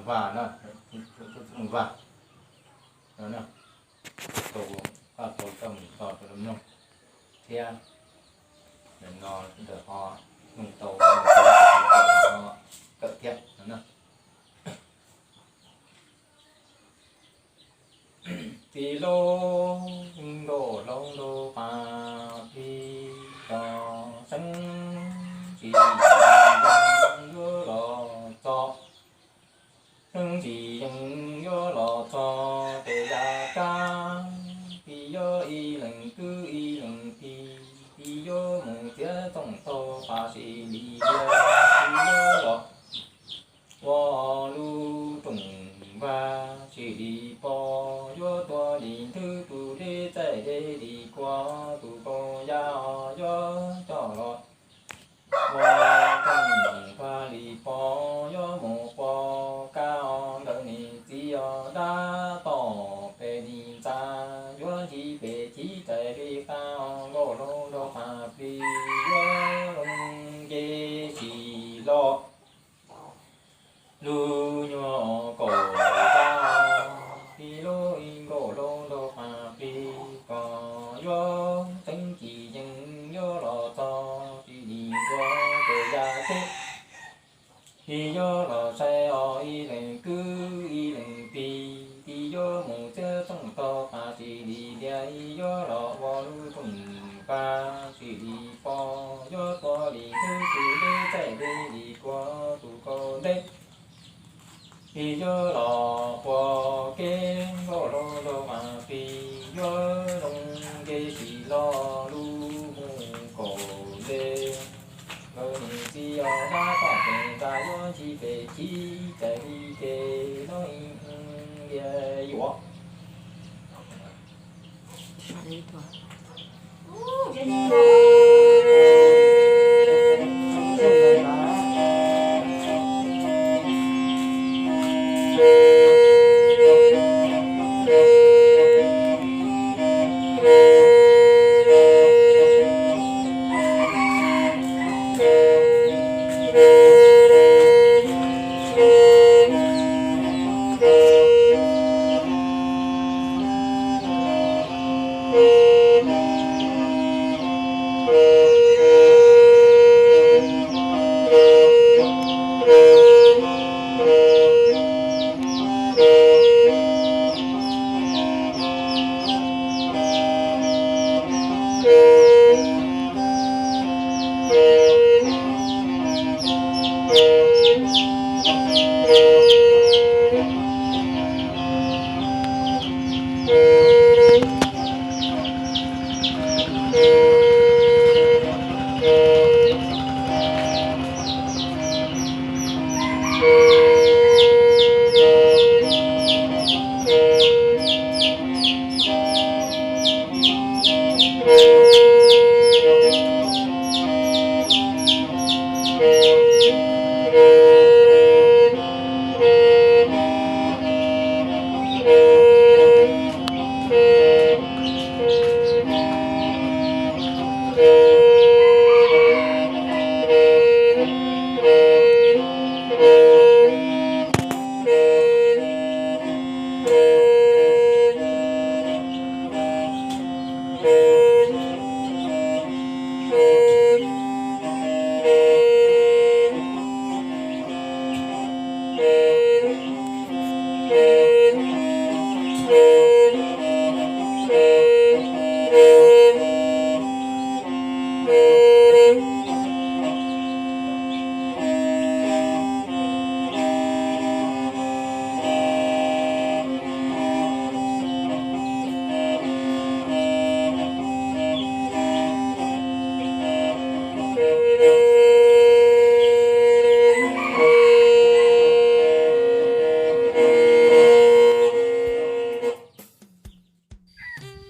Vaj na, Tub Txwj Vaj no na, tau, Vaj tau coj mus tso rau mloog thiab. Ntawm no ntawm ho mloog tau ho kawm thiab no na. Tij laug nkauj hluas nraug qab plig, toj xeeb tsis yeej yuav los txog, xeeb tsis yeej yuav los txog tes yav kab. Tij yuav ib leeg kwv ib leeg tij, tij yuav mus txiav txooj taug pas tsis li tiag, tij yuav los ua lub rooj vag tsis li pom, yuav tua li nthwv tus dej txaij dej li kua, tus kaus yaj yuav coj los ua rooj vag li pom, yuav mus pom kab nkawd niam txiv os, dab tom pem li ntxa, yuav ntsib pem chiv rais li qab, nkauj hluas nraug qab plig yuav zoo nce tsis los. Lub nyuag kaus zaj, tij laug nkauj hluas nraug qab plig, koj yuav xeeb tsis yeej yuav los txog, tij li ntuas tes yav teb, tij yuav los saib os, ib leeg kwv ib leeg tij, tij yuav mus txiav txooj taug pas tsis li tiag, tij yuav los ua lub rooj vag tsis li pom, yuav tua li nthwv tus dej txaij dej li kua, tus kaus ntej tij yuav los pom kev, nkauj hluas nraug qab plig yuav zoo nce tsis los, lub mus kaus ntej, nkawd niam txiv os, dab tom pem ntxa, yuav ntsib pem chiv rais li ces no ib liag yuav.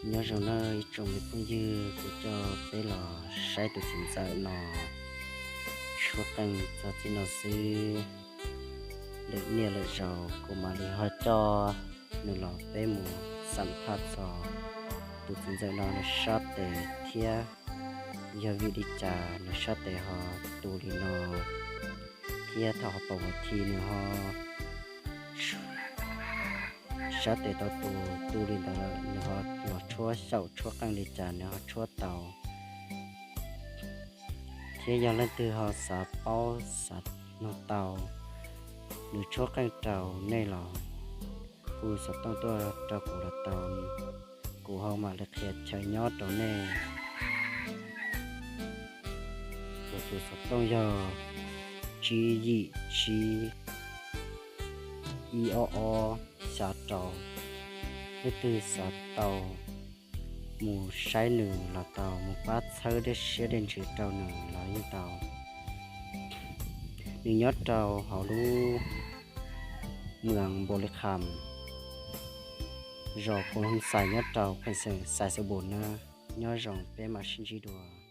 Nyob zoo nawb ib tsoom me phooj ywg, kuv coj peb los saib tus txiv ntxawm no tshuab qeej txog txij no xwb. Lwm niaj lwm zaus kuv mam li ho coj nws los peb mus xam phaj txog tus txiv ntxawm no nws sab tes thiab yog vim li cas nws sab tes ho tu li no, thiab thaum ho tau ua thi nws ho sab tes tau tu, tu li ntawd nws ho los tshuab xyaum tshuab qeej li cas nws ho tshuab tau. Thiab yog leej twg ho xav paub xav nug tau nws tshuab qeej rau nej los hu xov tooj tuaj rau kuv los tau, kuv ho mam li qhia chaw nyob rau nej. Kuv tus xov tooj yog tsib yim tsib ib ob ob xya rau. Leej twg xav tau mus saib nws los tau, mus pab txhawb dej siab dej ntsws rau nws los yeej tau. Nws nyob rau hauv lub mws Npaus Lis Kham, zos Phoos Xais, nyob rau phees xeem Xais Xaus Npum na. Nyob zoo, peb mam sib ntsib dua.